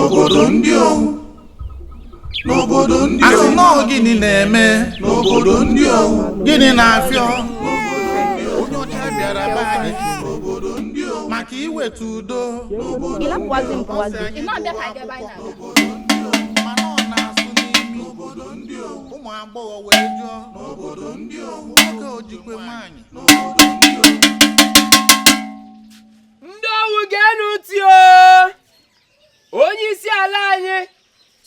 N'obodo ndị owu. N'obodo ndị Asị owu. nọọ gịnị na-eme? N'obodo ndị owu. Gịnị na-afịọ? Onye ọcha bịara be anyị maka iweta udo. Ị lapụwazi m Ọ sị pụwazi. anyị Ị na-abịa gụwa ka anyị gaa ebe anyị akwụkwọ. na-aga. Mana ọ na-asụ n'imi. Ụmụ agbọghọ wee jụọ. Nwoke ojikwe nwaanyị. Ndị owu, geenụ ntị o! Onye isi ala anyị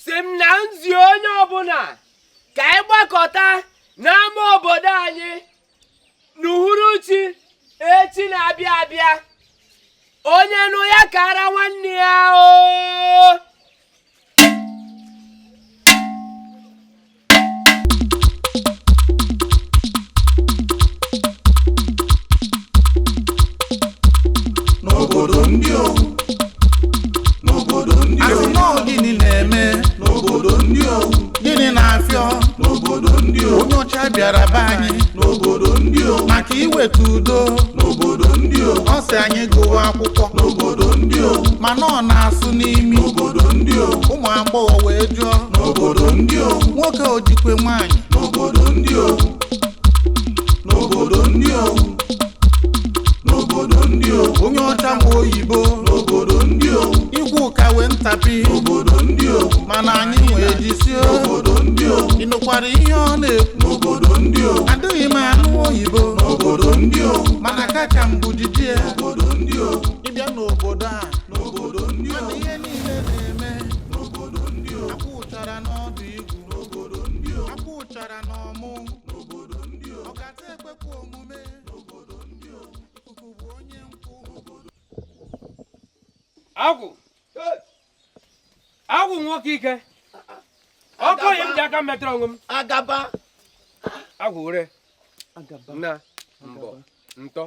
si m na nzi onye ọbụla ka anyị gbakọta n'ama obodo anyị n'uhuruchi echi na-abịa abịa. Onye nụ ya kara nwanne ya o. N'obodo ndị owu. N'obodo ndị Asị owu. nọọ gịnị na-eme? N'obodo ndị owu. Gịnị na-afịọ? N'obodo ndị owu. Onye ọcha bịara be anyị N'obodo ndị owu. maka iweta udo. N'obodo ndị owu. Ọ sị anyị gụwa akwụkwọ. N'obodo ndị owu. Mana ọ na-asụ n'imi. N'obodo ndị owu. Ụmụ agbọghọ wee jụọ. N'obodo ndị owu. Nwoke ojikwe nwaanyị. N'obodo ndị owu. N'obodo ndị owu. N'obodo ndị owu. Onye ọcha ma oyibo. N'obodo ndị owu. Ikwu ka wee ntapi. N'obodo ndị owu. Mana anyị nwee jisie. N'obodo ndị owu. Ị nụkwara ihe ọ na-ekwu? N'obodo ndị owu. Adịghị m anụ oyibo. N'obodo ndị owu. Mana kacha mbụ jijie. N'obodo ndị owu. Ịbịa n'obodo a. N'obodo ndị Mana owu. ihe niile na-eme. N'obodo ndị owu. Akwụ ụchara n'ọdụ igwu. N'obodo ndị owu. Akwụ ụchara n'ọmụ. N'obodo ndị owu. Ọkata ekwekwa omume. Ikuku bụ onye nkwụ. Agwụ, agwụ, nwoke ike ọkụ oyi m ji aka m metụrụ onwe m. Agaba. Agwụ were na mbọ ntọ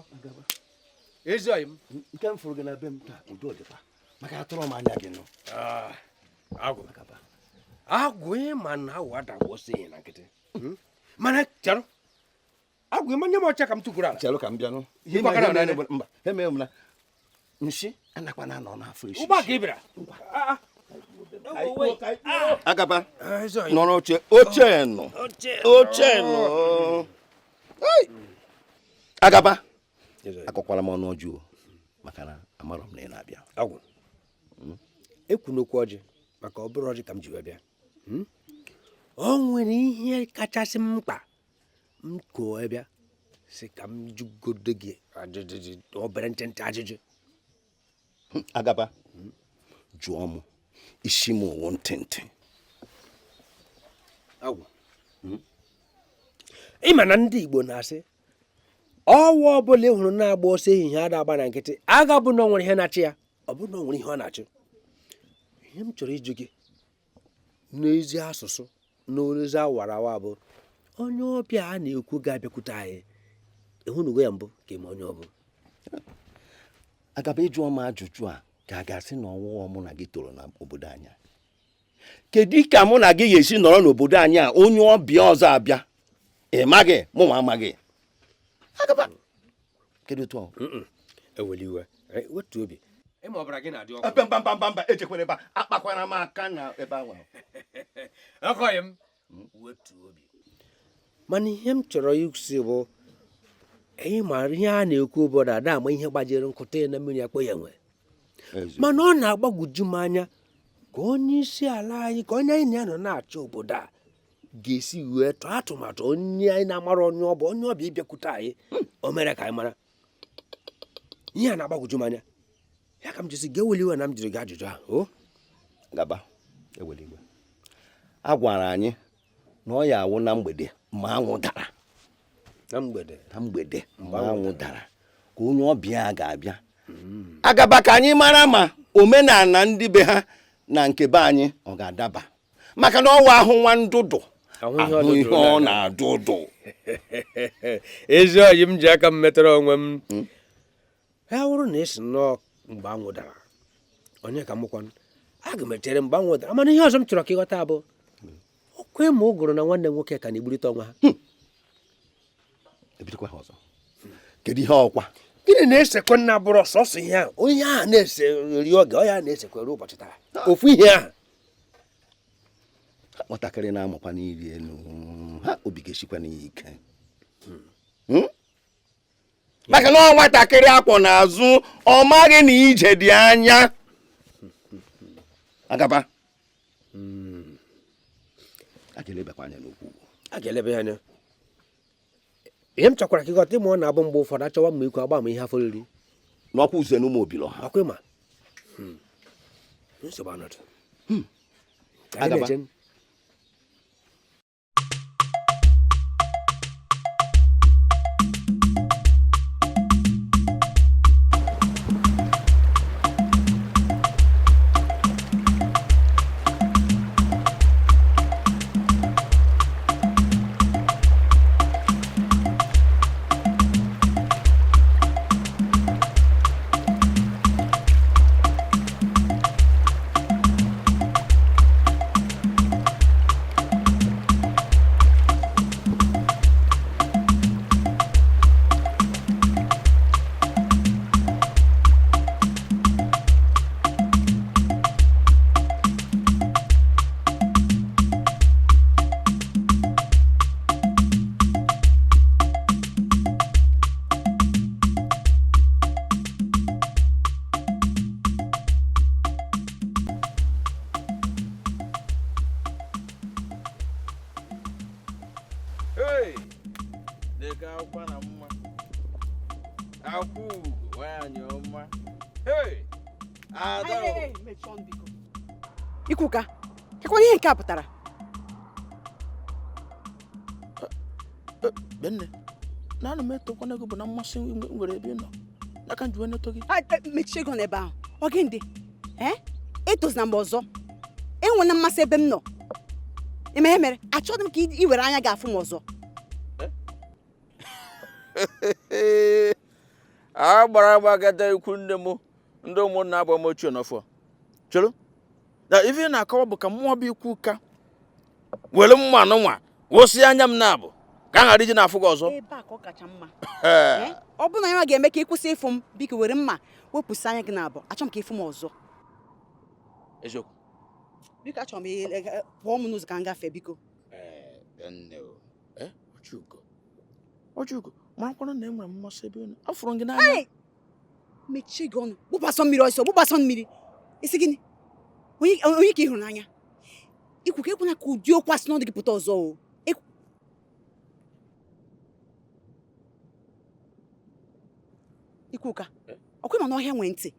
ezi oyi m. Nke m fụrụ gị na be m taa, udo dịkwa, maka atụrụ m anya gị nụ. Agwụ, agwụ, ịma na awụ adagwọsị ihe na nkịtị. Mana chere, agwụ, ịma nye m ọcha ka m tụkwuru ala. Chelụ ka m bịanụ. Ihe Ngwa, mere kana ihe mere mba emere m na nshi anakwana anọ n'afọ isi. Ụgbọ ka ị bịara. Agaba, nọrọ oche, oche nọ, oche nọ. Ei! Agaba, akọkwara m ọnụ ọjọọ maka na amarọ m na ị na-abịa. Agwụ, ekwu n'okwu ọjị, maka ọ bụrụ ọjị ka m ji wee bịa. O nwere ihe kachasị m mkpa m koo bịa si ka m jụgodo gị ajụjụ, obere ntịntị ajụjụ. Agaba, jụọ m, isi m owu ntị ntị. Agwụ, ị ma na ndị Igbo na-asị ọwa ọbụla ị hụrụ na-agba ọsọ ehihie ada agba na nkịtị, aga bụ na ọ nwere ihe na-achị ya, ọ bụrụ na ọ nwere ihe ọ na-achụ. Ihe m chọrọ ịjụ gị n'ezi asụsụ n'olu awara awa bụ, onye ọbịa a na-ekwu ga-abịakwute anyị, ịhụnugo ya mbụ ka ime onye ọ bụ? Agaba, ịjụọ m ajụjụ a ka a ga-asị na ọnwụọ mụ na gị toro n'obodo anyị a. Kedu ka mụ na gị ga-esi nọrọ n'obodo anyị a, onye ọbịa ọzọ abịa, ị maghị, mụ nwa amaghị? Agaba, kedu otu ọ? Eweli iwe. Wetu obi, ịma ọbara gị na-adị ọkụ. Ebe mba mba mba mba, ejekwara ebe a, akpakwara m aka na ebe ahụ. Ọkọghị m, wetu obi. Mana ihe m chọrọ isi bụ, ị mara ihe a na-ekwu bụ na ada ama ihe gbajiri nkụta ya na mmiri akpọ ya nwe, mana ọ na-agbagwoju m anya ka onye isi ala anyị, ka onye anyị na ya nọ na-achị obodo a ga-esi wee tụọ atụmatụ onye anyị na-amara onye ọ bụ, onye ọbịa ịbịakwute anyị, o mere ka anyị mara. Ihe a na-agbagwoju m anya, ya ka m jisi ga-eweli iwe na m jiri gị ajụjụ ahụ o. Gaba, eweli iwe. A gwara anyị na ọ ya awụ na mgbede ma anwụ dara. Na mgbede. Na mgbede mgbe anwụ dara ka onye ọbịa a ga-abịa. Agaba, ka anyị mara ma omenala ndị be ha na nke be anyị ọ ga-adaba, maka na ọwa ahụ nwa ndụdụ ahụ ihe ọ ahụ ihe dụdụrụ ọ n'aka. Na-adụdụ. Ezi oyi m ji aka m metara onwe m ya wụrụ na esi nnọọ mgbe anwụ dara, onye ka m kwanụ, aga m echere mgbe anwụ dara. Mana ihe ọzọ m chọrọ ka ịghọta bụ okwe ma ụgụrụ na nwanne m nwoke ka na-egburite onwe ha. Ebidokwa ha ọzọ, kedu ihe ọkwa? Gịnị na-esekwe nna bụrụ sọsọ ihe ahụ onye ahụ na-ese eri oge ọ ya na-esekwere ụbọchị taa ofu ihe ahụ. Nwatakịrị na-amụkwa n'iri elu ha obi ga-esikwa n'ihe ike maka na ọ nwatakịrị akwọ n'azụ ọ maghị na ije dị anya. Agaba a ga-elebakwa anya n'okwu. A ga-eleba ya anya. Ihe m chọkwara ka ịghọta ịma ọ na-abụ mgbe ụfọdụ achọwa mma ikwu agba ma ihe afọ riri n'ọkwa uze n'ụmụ obilo ha. Akwa ịma nsogbu anọdụ. Agaba. Ikwuka, kekwa ihe nke a pụtara? Benne, na ana m etokwana gị bụ na mmasị m nwere ebe ị nọ. N'aka njiwe neto gị. Mechie ego n'ebe ahụ. Ọ gị ndị? Etozina mgbe ọzọ. Enwena mmasị ebe m nọ. Ime ihe mere, achọghị m ka ị were anya gị afụ m ọzọ. A gbara agba gada ikwu nne m ndị ụmụnna abụọ m ochie n'ọfọ. Chere. Na ife ị na-akọwa bụ ka mmụọ bụ Ikwuka were mma anụnwa wụsị anya m na-abụ ka a ghara iji na-afụ gị ọzọ. Ebe a ka ọ kacha mma. Ọ bụrụ na ya ga-eme ka ị kwụsị ịfụ m, biko were mma wepụsị anya gị na-abụ. Achọrọ m ka ịfụ m ọzọ. Eziokwu. Biko achọrọ m pụọ m n'ụzọ ka m gafee biko. Ochuko. Ochuko, marakwana na enwere m mmasị ebe ị nọ. Afụrụ m gị n'anya. Mechie gị ọnụ. Gbụbasọ mmiri ọsọ, gbụbasọ mmiri. Isi gịnị? Onye ka ị hụrụ n'anya? Ikwuka ekwena ka ụdị okwu asị n'ọnụ gị pụta ọzọ o. Ikwuka, ọkwa ịma na ọhịa nwee ntị.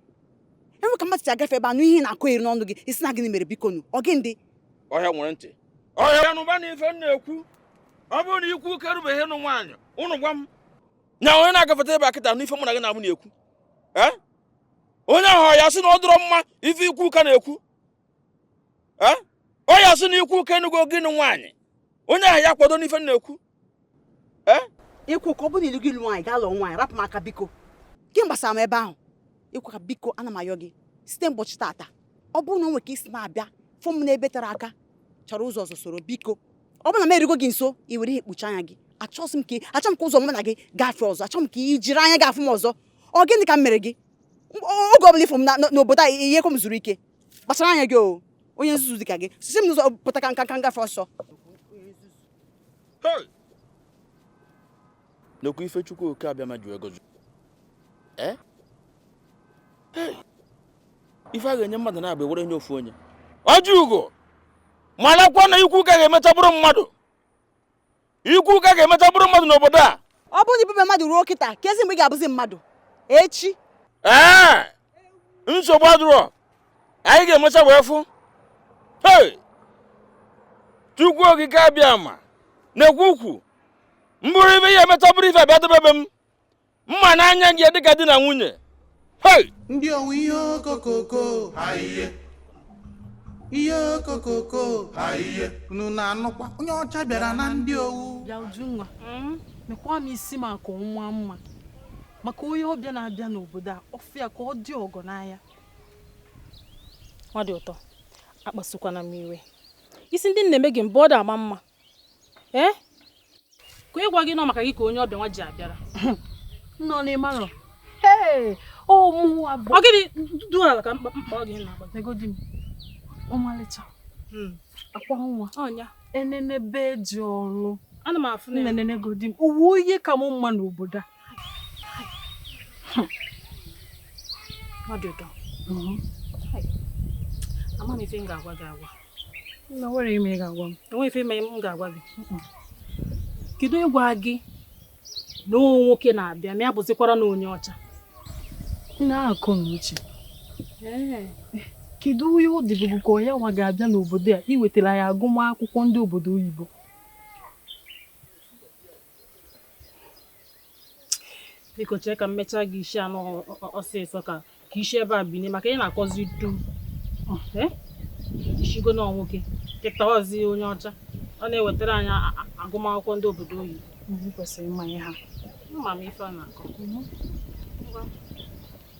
Enwe ka mmadụ si agafe ebe anụ ihe na-akọ eri n'ọnụ gị, isi na gịnị mere biko nụ? Ọ gị ndị? Ọhịa nwere ntị. Ọhịa nụba na ife m na-ekwu. Ọ bụrụ na Ikwuka erubeghị ịnụ nwaanyị, ụnụ gwa m. Na onye na-agafeta ebe a kịta n'ife mụ na gị na-abụ na-ekwu. Onye ahụ ya sị na ọ dịrọ mma ife Ikwuka na-ekwu. Ọ ya sị na Ikwuka enugo gịnị nwaanyị. Onye ahụ ya kwado n'ife m na-ekwu. Ikwuka, ọ bụrụ na ilu gị lụ nwaanyị, gaa lụọ nwaanyị, rapụ m aka biko. Gị gbasara m ebe ahụ. Ikwuka biko, ana m ayọ gị site ụbọchị tata. Ọ bụrụ na o nwere ka isi na-abịa fụ m n'ebe tere aka, chọrọ ụzọ ọzọ soro biko. Ọ bụrụ na m erigo gị nso, i were ihe kpuchi anya gị. Achọghị m ka ụzọ mụ na gị gafee ọzọ. Achọghị m ka i jiri anya gị afụ m ọzọ. Ọ gịnị ka m mere gị? Oge ọbụla ịfụ m n'obodo a, ihe ekwe m zuru ike. Kpachara anya gị o, onye nzuzu dị ka gị. Site m n'ụzọ pụta ka nka ngafe ọsọ. N'okwu ife Chukwu oke abịa ma ji ego. Ife a ga-enye mmadụ na-abụ ewere nye ofu onye. Ojiugo, marakwa na Ikwuka ga-emecha bụrụ mmadụ. Ikwuka ga-emecha bụrụ mmadụ n'obodo a. Ọ bụrụ na ibube mmadụ ruo kịta, kezi mgbe ị ga-abụzi mmadụ? Echi. Ee, nsogbu adịrọ. Anyị ga-emecha wee fụ. Hey! Chukwu okike abịa ma na-ekwu ukwu. Mbụrụ ibe ya emecha bụrụ ife abịa debe m. Mma n'anya gị dịka di na nwunye. Hey! Ndị owu ihe okokoko aiye. Ihe okokoko aiye. Unu na-anụkwa onye ọcha bịara na ndị owu. Bịa Ujunwa, mekwa m isi maka nwa mma. Maka onye ọbịa na-abịa n'obodo a, ọfịa ka ọ dị ọgọ n'anya. Ọ dị ụtọ, akpasukwana m iwe. Isi ndị na-eme gị mbụ ọ dị ama mma. Ee? Ka ịgwa gị nọ maka gị ka onye ọbịa nwa ji abịara. Nnọọ n'ịmarọ. Hey, ọ mụwa bụ Ọ gịnị du ala ka mkpa mkpa ọ gị na-agba? Negodi m. Ọmalịcha. Akwa nwa. Ọnya. Enenebe ji ọlụ. Ana m afụ na Nne nenegodi m. Uwe onye ka m mma n'obodo a. Ọ dị ụtọ. Ama m ife m ga-agwa gị agwa. Nna nwere ime ị ga-agwa m. Enweghị ife m ga-agwa gị. Kedu ịgwa gị na o nwoke na-abịa ma ya bụzikwara na onye ọcha? Nne akọ na uche. Kedu onye ọ dịbụbu ka ọ ya nwa ga-abịa n'obodo a iwetara ya agụmakwụkwọ ndị obodo oyibo? Biko chee ka m mechaa gị isi anụ ọsịsọ ka ka isi ebe a binie maka ị na-akọzi dum. Ishigo na nwoke kịta ọzi onye ọcha ọ na-ewetara anyị agụmakwụkwọ ndị obodo oyibo. Ndị kwesịrị ịma ihe ha. Ama m ife ọ na-akọ.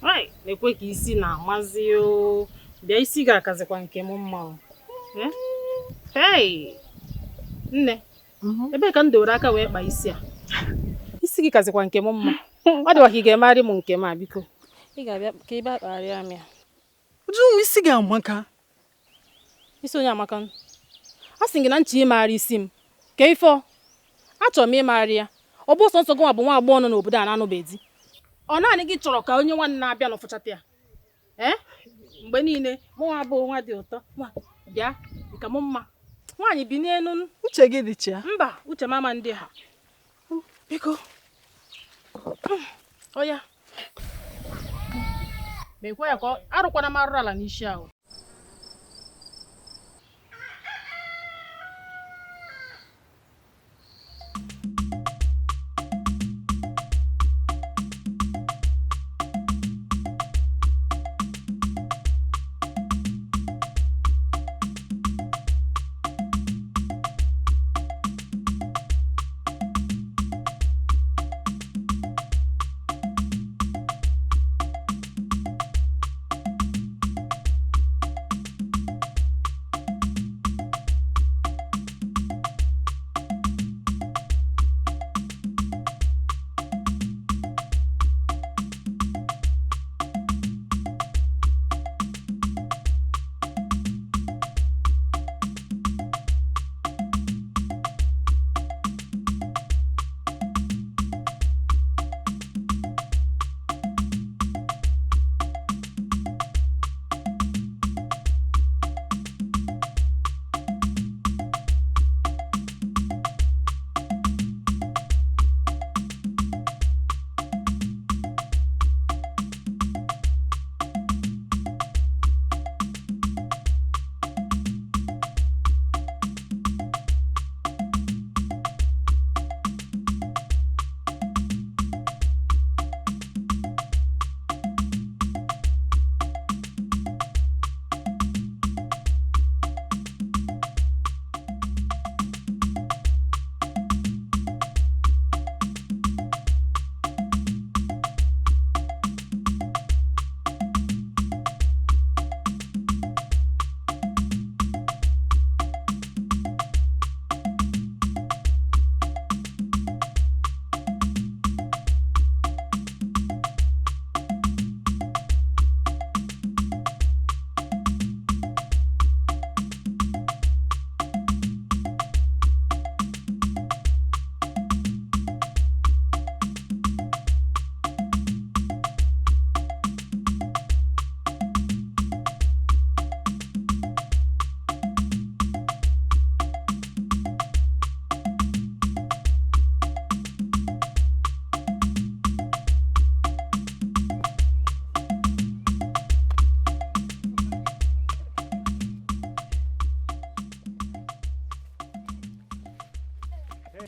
Ai, na-ekwe ka isi na-amazi o. Bịa isi ga-akazikwa nke m mma o. Eh? Hey! Nne, ebee ka m dowere aka wee kpaa isi a? Isi gị kazikwa nke m mma. Ọ dịkwa ka ị ga-emegharị m nke m a biko. Ị ga-abịa ka ị bịa kpagharịa m ya. Ujunwa isi gị amaka. Isi onye amaka. A sị gị na nchi ịmagharị isi m. Ka ife ọ? Achọrọ m ịmagharị ya. Ọ bụ sọ nsọ gị nwa bụ nwa agbọghọ nọ n'obodo a na-anụbeghị di. Ọ naanị gị chọrọ ka onye nwanne na-abịa n'ụfụchata ya. Ee? Mgbe niile mụ nwa bụ nwa dị ụtọ. Nwa bịa nke m mma. Nwaanyị bi n'elu. Uche gị dịcha ya. Mba, uche m ama ndị ha. Biko. Ọ ya. Mekwa ya ka arụkwana m arụrụ ala n'isi ahụ.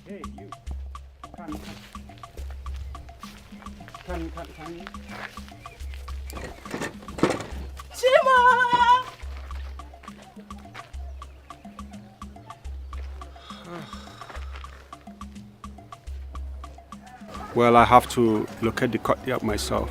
Hey, you. Come, come. Come, come, come. Chima! Well, I have to locate the courtyard myself.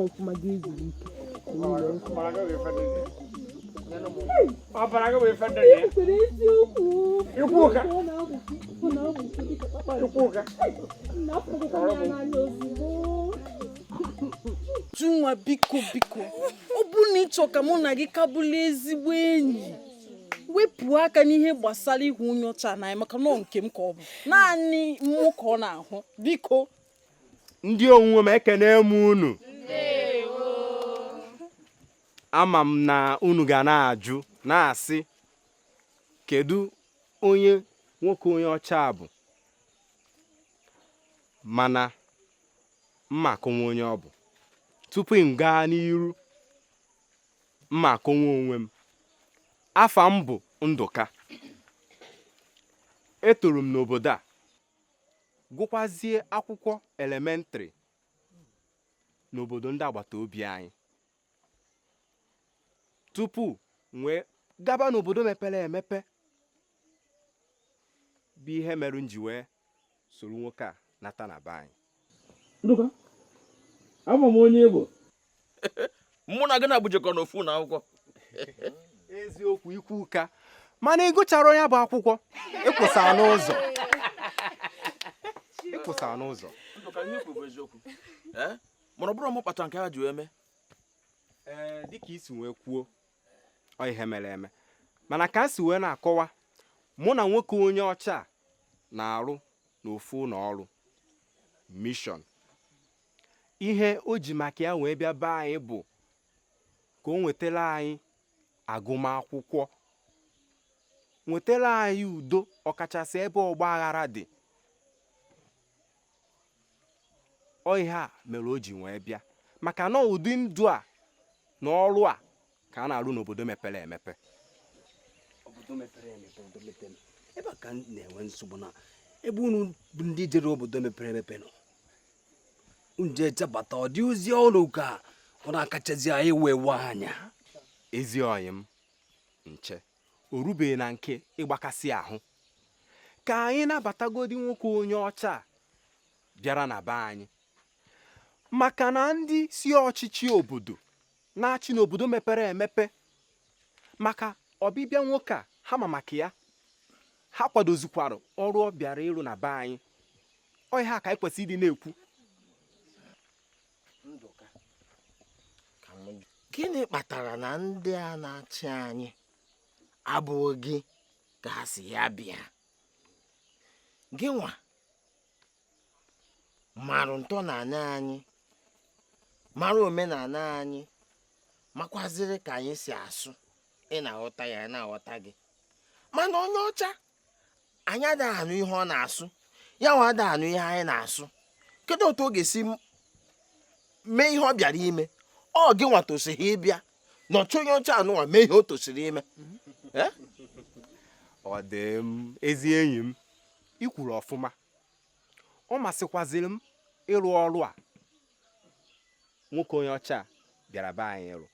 Ọfụma ga-ezuru ike. Ọbara gị bụ ife ndị na ya. Kwere eziokwu. Ikwuka. Ọ na-amụke, ọ na-amụke dịka kpakpando. Ikwuka. Nna, afụgokwa m ya n'anya ozugbo. Ujunwa, biko, biko, ọ bụrụ na ị chọọ ka mụ na gị ka bụrụ ezigbo enyi, wepụ aka n'ihe gbasara ihu onye ọcha n'anya, maka na ọ nke m ka ọ bụ, naanị mụ ka ọ na-ahụ. Biko. Ndị onwunwe m, ekene m unu. Ama m na unu ga na-ajụ na-asị, kedu onye nwoke onye ọcha bụ? Mana mma akọnwa onye ọ bụ. Tupu m gaa n'iru, mma akọnwa onwe m. Afa m bụ Ndụka. Etoro m n'obodo a, gụkwazie akwụkwọ elementịrị n'obodo ndị agbata obi anyị, tupu m wee gaba n'obodo mepere emepe, bụ ihe mere m ji wee soro nwoke a nata na be anyị. Ndụka, ama m onye Igbo. Mụ na gị na-abụjekọ n'ofu na akwụkwọ. Eziokwu, ikwu ụka, mana ị gụchara ya bụ akwụkwọ, ịkwụsa n'ụzọ, ịkwụsa n'ụzọ. Ndụka, ihe ikwu bụ eziokwu. Ee, mana ọ bụrụ mụ kpata nke ha ji wee mee. Ee, dịka isi wee kwuo, ọ ihe mere eme, mana ka m si wee na-akọwa, mụ na nwoke onye ọcha a na-arụ n'ofu ụlọ ọrụ mission. Ihe o ji maka ya wee bịa be anyị bụ ka o nwetara anyị agụmakwụkwọ, nwetara anyị udo, ọkachasị ebe ọgba aghara dị. Ọ ihe a mere o ji wee bịa, maka na ụdị ndụ a na ọrụ a ka a na-arụ n'obodo mepere emepe. Obodo mepere emepe, obodo mepere emepe, ebe a ka m na-enwe nsogbu na ebe unu bụ ndị jere obodo mepere emepe nọ. Unu jee jebata, ọ dị ozi ọrụ ka ọ na-akachazi anyị wee wee anya. Ezi ọyị m, nche o rubeghị na nke ịgbakasị ahụ. Ka anyị nabatagodi nwoke onye ọcha a bịara na be anyị, maka na ndị si ọchịchị obodo na-achị n'obodo mepere emepe, maka ọbịbịa nwoke a, ha ma maka ya, ha kwadozikwara ọrụ ọ bịara ịrụ na be anyị. Ọ ihe a ka anyị kwesịrị ịdị na-ekwu. Ndụka, gịnị kpatara na ndị a na-achị anyị abụghị gị ka ha si ya bịa? Gị nwa marụ ntọala anyị, mara omenala anyị, makwaziri ka anyị si asụ, ị na-aghọta ya, na-aghọta gị. Mana onye ọcha, anyị adịghị anụ ihe ọ na-asụ, ya nwa adịghị anụ ihe anyị na-asụ. Kedu otu ọ ga-esi mee ihe ọ bịara ime? Ọ gị nwa tosiri ịbịa nọchi onye ọcha anụnwa mee ihe o tosiri ime. Ọ dị m, ezi enyi m, ị kwuru ọfụma. Ọ masịkwaziri m ịrụ ọrụ a nwoke onye ọcha bịara be anyị ịrụ,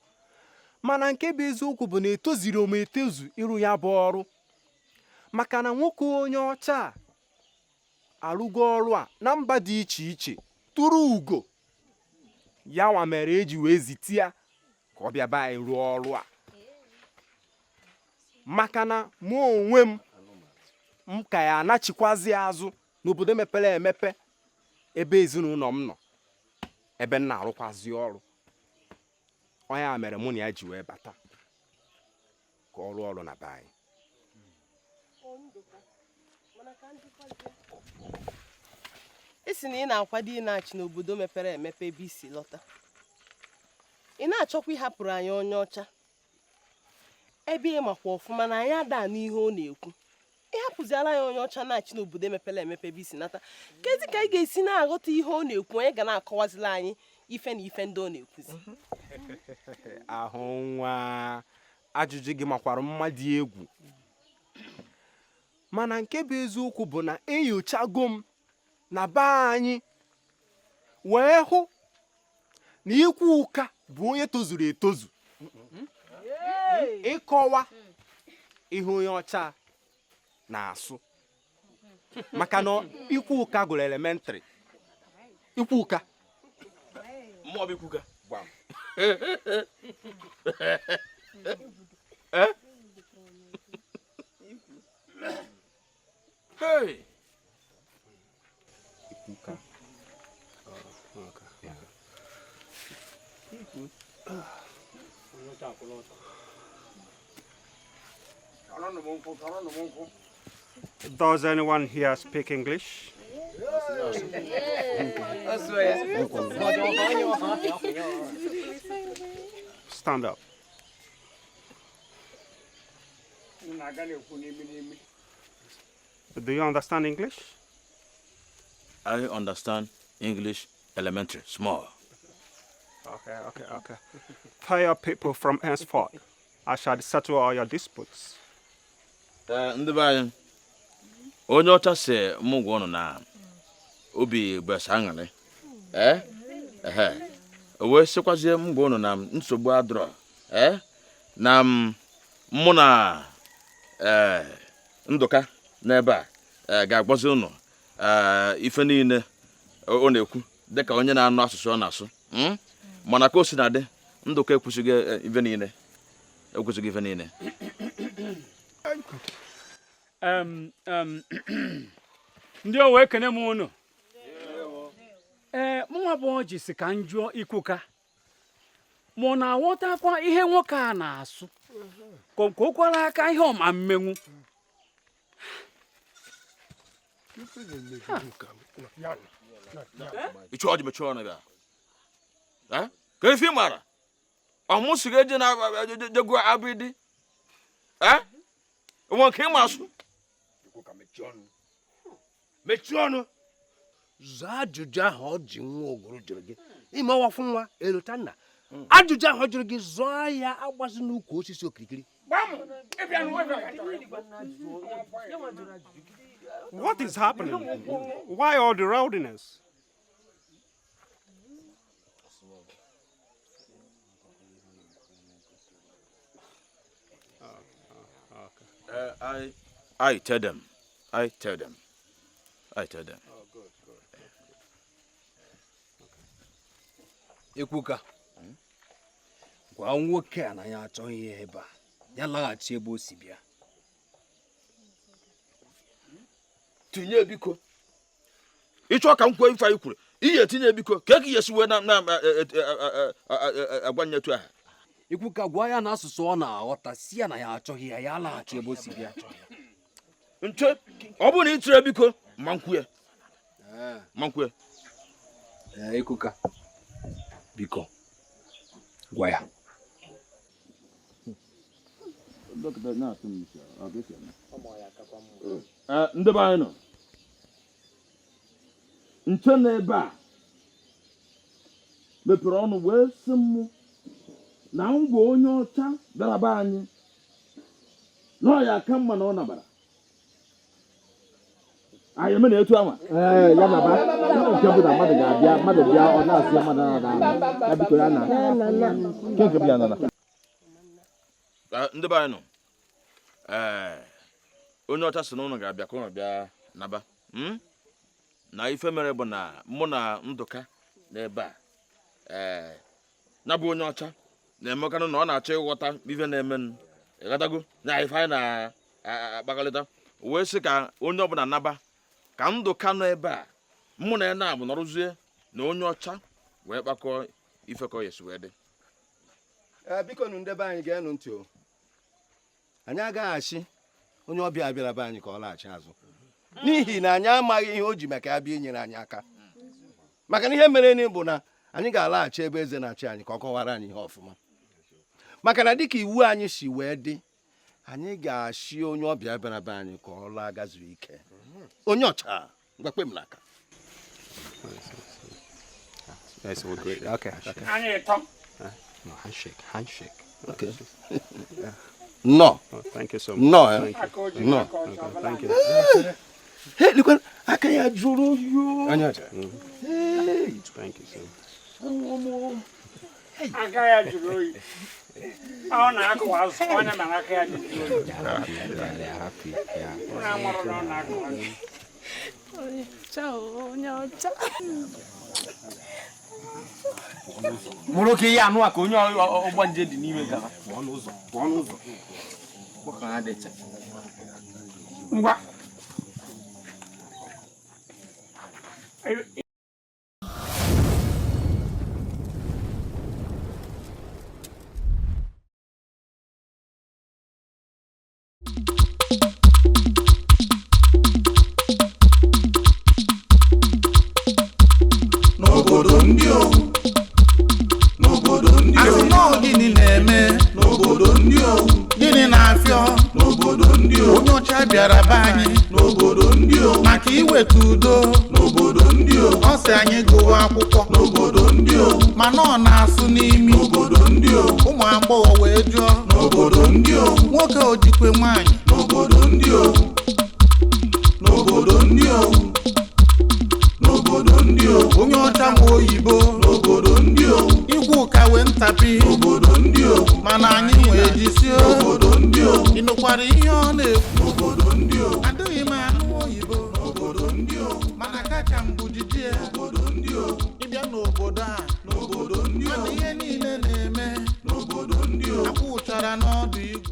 mana nke bụ eziokwu bụ na etoziri m etozu ịrụ ya bụ ọrụ, maka na nwoke onye ọcha arụgo ọrụ a na mba dị iche iche, tụrụ ugo. Ya nwa mere eji wee zite ya ka ọ bịa be anyị rụọ ọrụ a, maka na mụ onwe m m ka ya anachikwazi azụ n'obodo mepere emepe, ebe ezinụlọ m nọ, ebe m na-arụkwazi ọrụ. Onye a mere mụ na ya ji wee bata ka ọ rụọ ọrụ na be anyị. Ị sị na ị na-akwado ị na-achị n'obodo mepere emepe ebe i si lọta, ị na-achọkwa ịhapụrụ anyị onye ọcha, ebe ị makwa ọfụma na anyị ada anụ ihe ọ na-ekwu. Ịhapụziala ya onye ọcha na-achị n'obodo mepere emepe ebe i si nata, kezi ka anyị ga-esi na-aghọta ihe ọ na-ekwu? Onye ga na-akọwazila anyị ife na ife ndị ọ na-ekwuzi? Ahụ nwa, ajụjụ gị makwara mma dị egwu, mana nke bụ eziokwu bụ na enyochago m na be anyị wee hụ na ikwu ụka bụ onye tozuru etozu ịkọwa ihe onye ọcha na-asụ, maka na ikwu ụka gụrụ elementrị. Ikwu ụka mmụọ bụ ikwu ụka. Gwam. Eh? Hey! Does anyone here speak English? Stand up. Do you understand English? I understand English elementary, small. Okay. Tell your people from henceforth, I shall settle all your disputes. Ndị be anyị, onye ọcha si mụ gwa ụnụ na obi gbesa aṅụrị. Ee, ehe, o wee sịkwazie m gwa ụnụ na nsogbu adịrọ, ee, na mụ na ee Ndụka n'ebe a ga-agbazi ụnụ ife niile ọ na-ekwu dịka onye na-anụ asụsụ ọ na-asụ. Mana ka o si na-adị, Ndụka ekwusighị ife niile, ekwusighị ife niile. Ndị owe ekene m unu. Ee, mụnwa bụ Ọjị si ka m jụọ Ikwuka ma ọ na-aghọtakwa ihe nwoke a na-asụ, ka o kwara aka ihe ọma mmenwu. Ịchụ ọjị mechie ọnụ bịa. Ka ife ị mara ọmụ si ga-eje na jego abịdị. Nwe nke ị ma asụ. Mechie ọnụ, zaa ajụjụ ahụ ọ ji nwa ogoro jụrụ gị. Ime ọwafụ nwa erota nna, ajụjụ ahụ ọ jụrụ gị zọọ ya, agbazi n'ukwu osisi okirikiri. What is happening? Why all the rowdiness? I tell them. I tell them. I tell them. Oh, good, good. Ekwuka, gwa nwoke a na ya achọghị ihe ebe a, ya laghachi ebe o si bịa. Tinye biko. Ịchọ ka m kwuo ife anyị kwuru. Ihe tinye biko, ka e esi wee na agwa nyetu aha. Ekwuka, gwa ya na asụsụ ọ na-aghọta, si ya na ya achọghị ya, ya laghachi ebe o si bịa. Nche, ọ bụrụ na ị tiri biko, ma nkwu ya. Ma nkwu ya. Ekwuka, biko, gwa ya. Ndị be anyị nọ. Nche na ebe a mepere ọnụ wee sị mụ na ngwa onye ọcha bịara be anyị na ọ ya aka mma na ọ nabara. Anyị eme na etu anwa. Ee, ya naba. Nke bụ na mmadụ ga-abịa, mmadụ bịa, ọ na-asị ya mmadụ na ya biko ya na. Nke nke bụ ya nana. Ndị be anyị nọ. Ee, onye ọcha sị na ụnụ ga-abịa ka ụnụ bịa naba. Na ife mere bụ na mụ na Ndụka n'ebe a, ee, na bụ onye ọcha na-emekanụ na ọ na-achọ ịghọta ife na-emenụ. Ịghọtago na ife anyị na-akpakọrịta wee sị ka onye ọbụla naba, ka Ndụka nọ ebe a, mụ na ya na-abụ nọrụzie na onye ọcha wee kpakọọ ife ka ọ yesi wee dị. Biko nụ ndị be anyị ga-enụ ntị o. Anyị agaghachi onye ọbịa bịara be anyị ka ọ laghachi azụ, n'ihi na anyị amaghị ihe o ji maka ya bịa inyere anyị aka. Maka na ihe mere ni bụ na anyị ga-alaghachi ebe eze na-achị anyị ka ọ kọwara anyị ihe ọfụma. Maka na dịka iwu anyị si wee dị, anyị ga-achị onye ọbịa bịara be anyị ka ọ laa gazuru ike. Onye ọcha, gwakpe m n'aka. Yes, we're great. Okay, okay. No, handshake, handshake. Okay. No. Oh, thank you so much. No, eh? Thank you. No. Okay, thank you. Hey, look what aka ya jụrụ oyi. Onye ọcha. Hey. Thank you so much. Aka ya jụrụ oyi. Ọ na-akụ azụ, onye mara aka ya jụrụ oyi. Happy, yeah. Ụnụ amụrụ na ọ na-akụ azụ. Onye ọcha, onye ọcha. Mụrụ oke ihe anụ a ka onye ọgbanje dị n'ime gara. Pụọ n'ụzọ, pụọ n'ụzọ. Gbakọ ha dịcha. Ngwa. N'obodo ndị owu, n'obodo ndị owu, asị nọọ gịnị na-eme n'obodo ndị owu? Gịnị na-afịọ n'obodo ndị owu? Onye ọcha bịara be anyị n'obodo ndị owu maka iweta udo n'obodo ndị owu. Ọ sị anyị gụwa akwụkwọ n'obodo ndị owu, mana ọ na-asụ n'imi n'obodo ndị owu. Ụmụ agbọghọ wee jụọ n'obodo ndị owu, nwoke ojikwe nwaanyị n'obodo ndị owu, n'obodo ndị owu, n'obodo ndị owu. Onye ọcha ma oyibo n'obodo ndị owu, ikwu ka wee ntapi n'obodo ndị owu, mana anyị nwee jisie n'obodo ndị owu. Ị nụkwara ihe ọ na-ekwu n'obodo ndị owu? Adịghị m anụ oyibo n'obodo ndị owu, mana kacha mbụ jijie n'obodo ndị owu. Ịbịa n'obodo a n'obodo ndị owu, mana ihe niile na-eme n'obodo ndị owu. Akwụ ụchara n'ọdụ igwu.